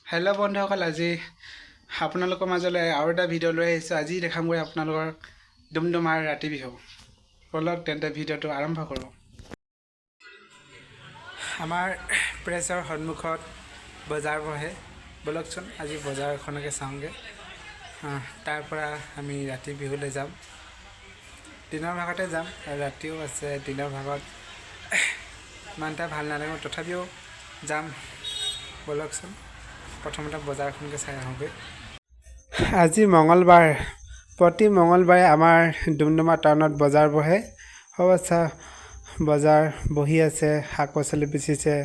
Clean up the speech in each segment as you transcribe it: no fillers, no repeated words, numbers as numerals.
Hello' বন্ধুসকল, আজি আপোনালোকৰ মাজলৈ আৰু এটা ভিডিঅ' লৈ আহিছোঁ। আজি দেখামগৈ আপোনালোকৰ ডুমডুমাৰ ৰাতি বিহু। ব'লক তেন্তে ভিডিঅ'টো আৰম্ভ কৰোঁ। আমাৰ প্ৰেছৰ সন্মুখত বজাৰ বহে। ব'লকচোন, আজি বজাৰখনকে চাওঁগৈ। তাৰ পৰা আমি ৰাতি বিহুলৈ যাম। দিনৰ ভাগতে যাম, ৰাতিও আছে। দিনৰ ভাগত ইমান এটা ভাল নালাগে, তথাপিও যাম। ব'লকচোন, প্ৰথমতে বজাৰখনকে চাই আহোঁগৈ। আজি মঙলবাৰ। প্ৰতি মঙলবাৰে আমাৰ ডুমডুমা টাউনত বজাৰ বহে। হ'ব, আচ্ছা, বজাৰ বহি আছে, শাক পাচলি বেচিছে।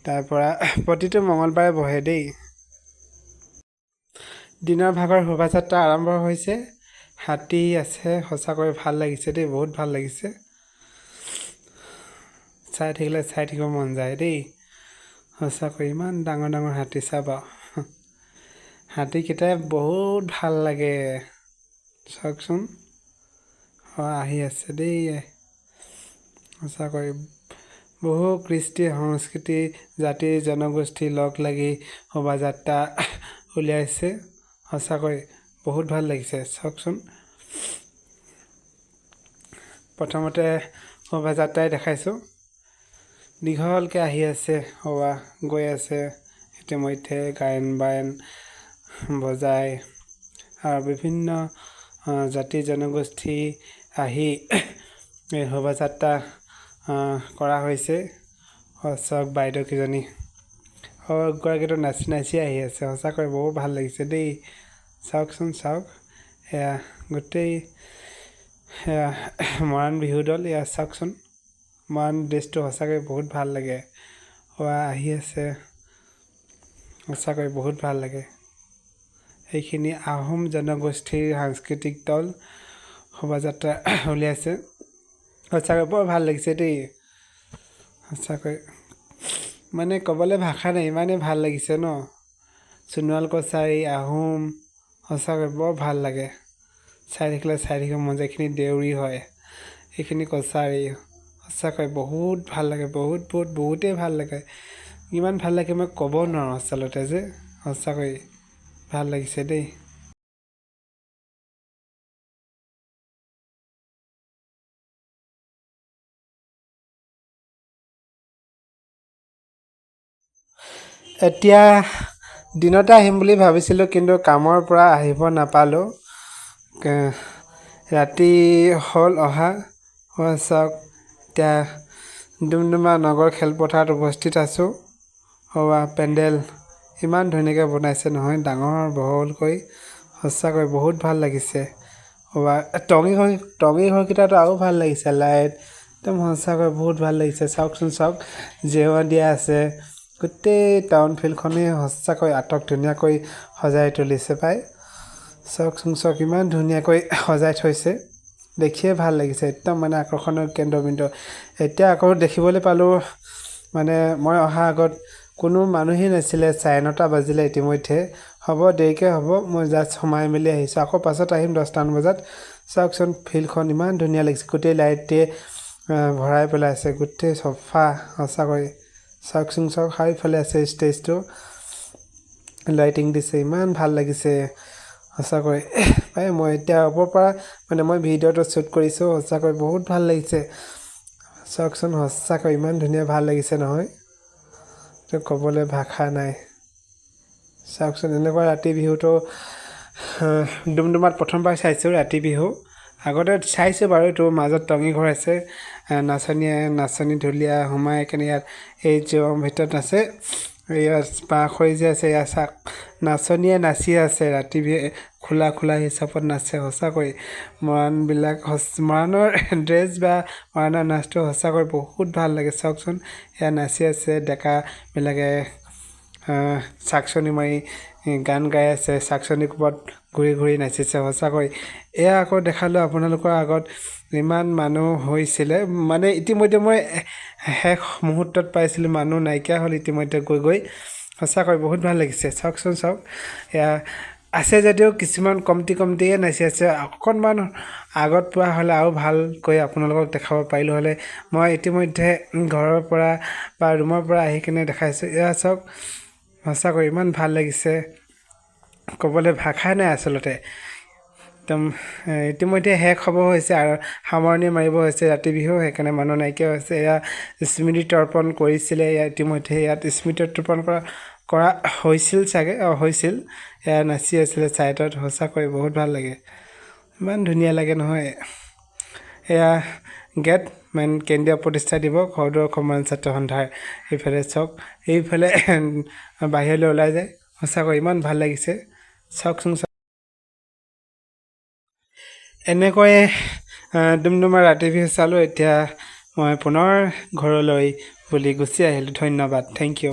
তাৰপৰা প্ৰতিটো মঙলবাৰে বহে দেই। দিনৰ ভাগৰ শোভাযাত্ৰা আৰম্ভ হৈছে। হাতী আছে। সঁচাকৈ ভাল লাগিছে দেই, বহুত ভাল লাগিছে। চাই থাকিলে চাই থাকিব মন যায় দেই। সঁচাকৈ ইমান ডাঙৰ ডাঙৰ হাতী, চাবা, হাতীকেইটাই বহুত ভাল লাগে। চাওকচোন, অঁ, আহি আছে দেই। সঁচাকৈ বহু কৃষ্টি সংস্কৃতি, জাতি জনগোষ্ঠী লগ লাগি শোভাযাত্ৰা উলিয়াইছে। সঁচাকৈ বহুত ভাল লাগিছে। চাওকচোন, প্ৰথমতে শোভাযাত্ৰাই দেখাইছোঁ। দীঘলকৈ আহি আছে, হোৱা গৈ আছে। ইতিমধ্যে গায়ন বায়ন বজাই আৰু বিভিন্ন জাতি জনগোষ্ঠী আহি এই শোভাযাত্ৰা কৰা হৈছে। চাওক, বাইদেউকেইজনী গৰাকীটো নাচি নাচি আহি আছে। সঁচাকৈ বহুত ভাল লাগিছে দেই। চাওকচোন, চাওক, এয়া গোটেই এয়া মৰাণ বিহু দল। এয়া চাওকচোন, মৰাণ ড্ৰেছটো সঁচাকৈ বহুত ভাল লাগে। হোৱা আহি আছে, সঁচাকৈ বহুত ভাল লাগে। এইখিনি আহোম জনগোষ্ঠীৰ সাংস্কৃতিক দল শোভাযাত্ৰা উলিয়াইছে। সঁচাকৈ বৰ ভাল লাগিছে দেই। সঁচাকৈ মানে ক'বলৈ ভাষা নাই, ইমানেই ভাল লাগিছে ন। সোণোৱাল কছাৰী, আহোম, সঁচাকৈ বৰ ভাল লাগে। চাই থাকিলে চাই থাকিব মন যায়। এইখিনি দেউৰী হয়, এইখিনি কছাৰী। সঁচাকৈ বহুত ভাল লাগে, বহুত বহুত বহুতেই ভাল লাগে। ইমান ভাল লাগে মই ক'ব নোৱাৰোঁ আচলতে যে। সঁচাকৈ ভাল লাগিছে দেই। এতিয়া দিনতে আহিম বুলি ভাবিছিলোঁ, কিন্তু কামৰ পৰা আহিব নাপালোঁ। ৰাতি হ'ল অহা। চাওক, এতিয়া ডুমডুমা নগৰ খেলপথাৰত উপস্থিত আছোঁ। হোৱা পেণ্ডেল ইমান ধুনীয়াকৈ বনাইছে নহয়, ডাঙৰ বহলকৈ। সঁচাকৈ বহুত ভাল লাগিছে। হোৱা টঙি ঘৰ, টঙি ঘৰকেইটাতো আৰু ভাল লাগিছে। লাইট একদম সঁচাকৈ বহুত ভাল লাগিছে। চাওকচোন, চাওক, জেওৰা দিয়া আছে। গোটেই টাউন ফিল্ডখনেই সঁচাকৈ আটক ধুনীয়াকৈ সজাই তুলিছে পাই। চাওকচোন, চাওক, ইমান ধুনীয়াকৈ সজাই থৈছে, দেখিয়ে ভাল লাগিছে। একদম মানে আকৰ্ষণৰ কেন্দ্ৰবিন্দু। এতিয়া আকৌ দেখিবলৈ পালোঁ, মানে মই অহা আগত কোনো মানুহেই নাছিলে। 9:30 বাজিলে ইতিমধ্যে। হ'ব, দেৰিকৈ হ'ব। মই জাষ্ট সোমাই মেলি আহিছোঁ, আকৌ পাছত আহিম 10টামান বজাত। চাওকচোন, ফিল্ডখন ইমান ধুনীয়া লাগিছে। গোটেই লাইটে ভৰাই পেলাইছে, গোটেই চফা। সঁচাকৈ চাওকচোন, চাওক, চাৰিওফালে আছে ষ্টেজটো, লাইটিং দিছে, ইমান ভাল লাগিছে সঁচাকৈ পাই। মই এতিয়া ওপৰৰ পৰা মানে মই ভিডিঅ'টো শ্বুট কৰিছোঁ। সঁচাকৈ বহুত ভাল লাগিছে। চাওকচোন, সঁচাকৈ ইমান ধুনীয়া ভাল লাগিছে নহয়, এইটো ক'বলৈ ভাষা নাই। চাওকচোন, এনেকুৱা ৰাতি বিহুটো ডুমডুমাত প্ৰথমবাৰ চাইছোঁ। ৰাতি বিহু আগতে চাইছোঁ বাৰু। এইটো মাজত টঙি ঘৰ আছে, নাচনীয়ে নাচনী ঢুলীয়া সোমাই কেনে ইয়াত এই জেওৰাৰ ভিতৰত নাচে। ইয়াত বাঁহ খৰি যে আছে, ইয়াত চাওক, নাচনীয়ে নাচি আছে। ৰাতি খোলা খোলা হিচাপত নাচে। সঁচাকৈ মৰাণবিলাক, মৰাণৰ ড্ৰেছ বা মৰাণৰ নাচটো সঁচাকৈ বহুত ভাল লাগে। চাওকচোন, এয়া নাচি আছে। ডেকাবিলাকে চাকচনি মাৰি গান গাই আছে, চাকচনি কোবত ঘূৰি ঘূৰি নাচিছে। সঁচাকৈ এয়া আকৌ দেখালোঁ আপোনালোকৰ আগত। ইমান মানুহ হৈছিলে, মানে ইতিমধ্যে মই শেষ মুহূৰ্তত পাইছিলোঁ, মানুহ নাইকিয়া হ'ল ইতিমধ্যে গৈ গৈ। সঁচাকৈ বহুত ভাল লাগিছে। চাওকচোন, চাওক, এয়া আছে যদিও কিছুমান কমটি কমটিয়ে নাচি আছে। অকণমান আগত পোৱা হ'লে আৰু ভালকৈ আপোনালোকক দেখাব পাৰিলোঁ হ'লে। মই ইতিমধ্যে ঘৰৰ পৰা বা ৰুমৰ পৰা আহি কিনে দেখাইছোঁ। এয়া চাওক। সঁচাকৈ ইমান ভাল লাগিছে, ক'বলৈ ভাষাই নাই আচলতে। একদম ইতিমধ্যে শেষ হ'ব হৈছে আৰু সামৰণি মাৰিব হৈছে ৰাতি বিহু, সেইকাৰণে মানুহ নাইকিয়া হৈছে। এয়া স্মৃতি তৰ্পণ কৰিছিলে, এয়া ইতিমধ্যে ইয়াত স্মৃতি তৰ্পণ কৰা কৰা হৈছিল চাগে, অঁ হৈছিল। এয়া নাচি আছিলে ছাইডত। সঁচাকৈ বহুত ভাল লাগে, ইমান ধুনীয়া লাগে নহয়। এয়া গেট মেইন, কেন্দ্ৰীয় প্ৰতিষ্ঠা দিৱস সদৌ অসম মৰাণ ছাত্ৰ সন্থাৰ। এইফালে চাওক, এইফালে বাহিৰলৈ ওলাই যায়। সঁচাকৈ ইমান ভাল লাগিছে, চাওকচোন। এনেকৈয়ে ডুমডুমা ৰাতি বিহু চালোঁ। এতিয়া মই পুনৰ ঘৰলৈ বুলি গুচি আহিলোঁ। ধন্যবাদ, thank U.